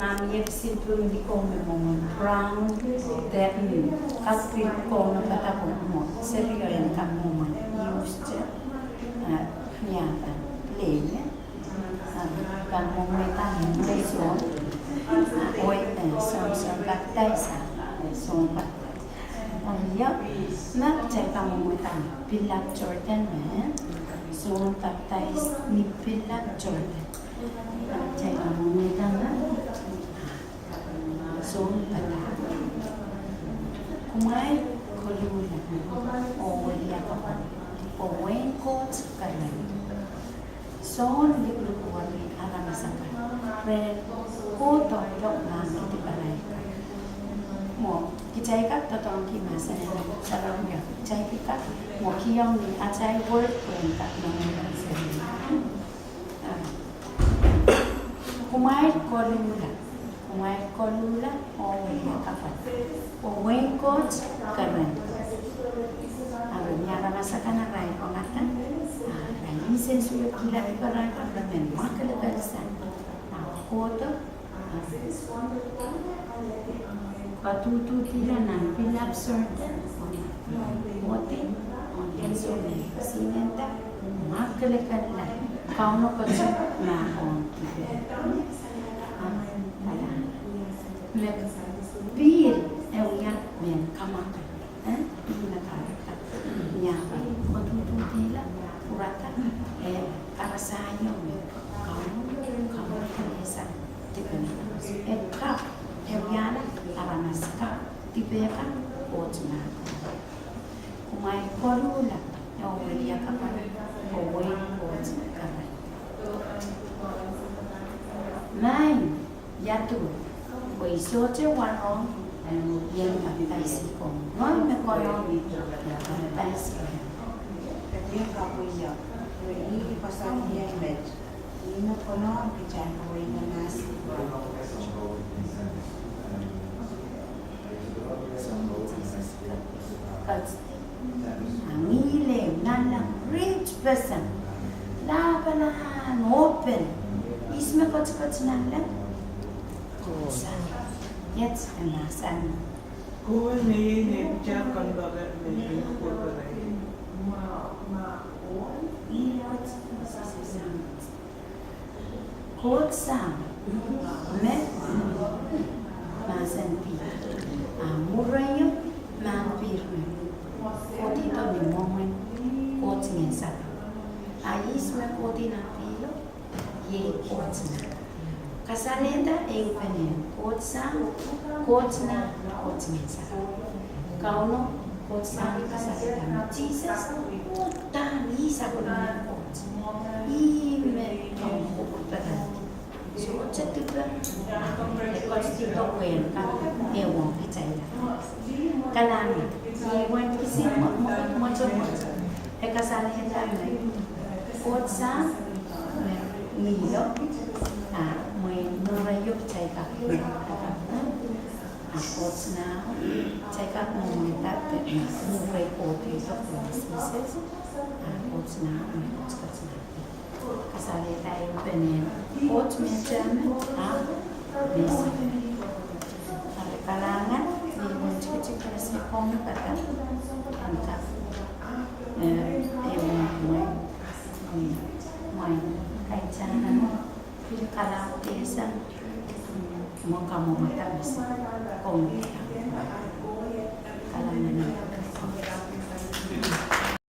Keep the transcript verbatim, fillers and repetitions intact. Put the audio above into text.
Nan ieu kisin pwung likong me mwomwen brown, de, mm, kak pil kaunopada ko mwo, serio en kak mwomwen used, eh, niada, plain, eh, ah, kak mwomwen tan mwo Sohn, ah, oi, eh, Sohn, Sohn Baptizer, eh, Sohn Baptizer. Ah, ia, ma kitail kak mwomwen tan pillap Jordan, eh, Sohn Baptizer ni pillap Jordan. Kitail kak mwomwen tan, Sohn Baptizer. Kumwail koluhla oh weliakapwal, pwe wehin Koht keren. Sohn likilikwerih aramas akan, re kohdo loale nan kidiparail kan. Mwo, kitail kak doadoahngki mahsen en Sarawi, kitail kak mwo kihong ni atail word pwehn kak nohnohla seri. Ah. Kumwail koluhla, kumwail koluhla oh weliakapwal, pwe wehin Koht keren. Ahpw ni aramas akan arail rongada, ah, arail nsensuwed, kihla kidiparail kan, re men mwakelekel sang, ah, kohdo, ah, kaduhduhla nan pillap Jordan, oh kohdi, oh ansou me e kisinlahng, mwakelekel, Kauno ketin mahkohng dipe. Me pihl e wia mehn kamwakele, eh? Ih me kahrehda, ni ahpw kaduhduhla, pwurada, eh, karasaiong me Kauno, Kauno kamwakele sang dipen aramas. E kak, e wiahla aramas kak dipe kan Koht mahkohng. Kumwail koluhla oh weliakapwal, pwe wehin Koht keren. Maing, ia duwe, pwe I sohte warohng, eh, ien papdais ong. Ngehi me konohng ien papdais ong. Ien kapwaiada, pwe ih pasang ie met. Ih me konohng kitail pwe ih me mahs. Kat. Ngihl, nanleng, rich person. Lapalahn, open. Ihs me kotikot nanleng? Koht Sahm. Iet e mahsanih. Kowe me iei neitail kan pahpa me I pil kohdo rehrail. Koht Sahm me mahsen pihr, a mwurin mahn pihr me kohdi ni mwomwen Koht Ngehn Sarawi. A ihs me kohdi nan pihlo? Iei Koht Nah. Kasalehda ehupenen Koht Sahm, Koht Nah, Koht Ngehn Sarawi. Kauno, Koht Sahm, kasalehda me Sises, uhdahn ih sapwellimen Koht. Ih me Kauno kupwurperenki. Sohte dipe, e ketido pwehn kak ehuong kitail. Kalahngan, ih wehn kisin mwo, mwo, mwotomwot. E kasalehda me Koht Sahm me ngihl, a mwein mwurin kitail kak, a Koht Nah, kitail kak mwomwen dahme mwurin Koht Sises, a Koht Nah me kotikot. Kasalehda ehupenen Koht me determine, a me sa. Eri kalahngan, ih wehn tikitik kalahngan me Kauno pahpa, en kak, eh, eh, mwein, mwein, mwein, kaitail nan pil kalahngan, mwein kamwomwada me sa, Kauno pahpa.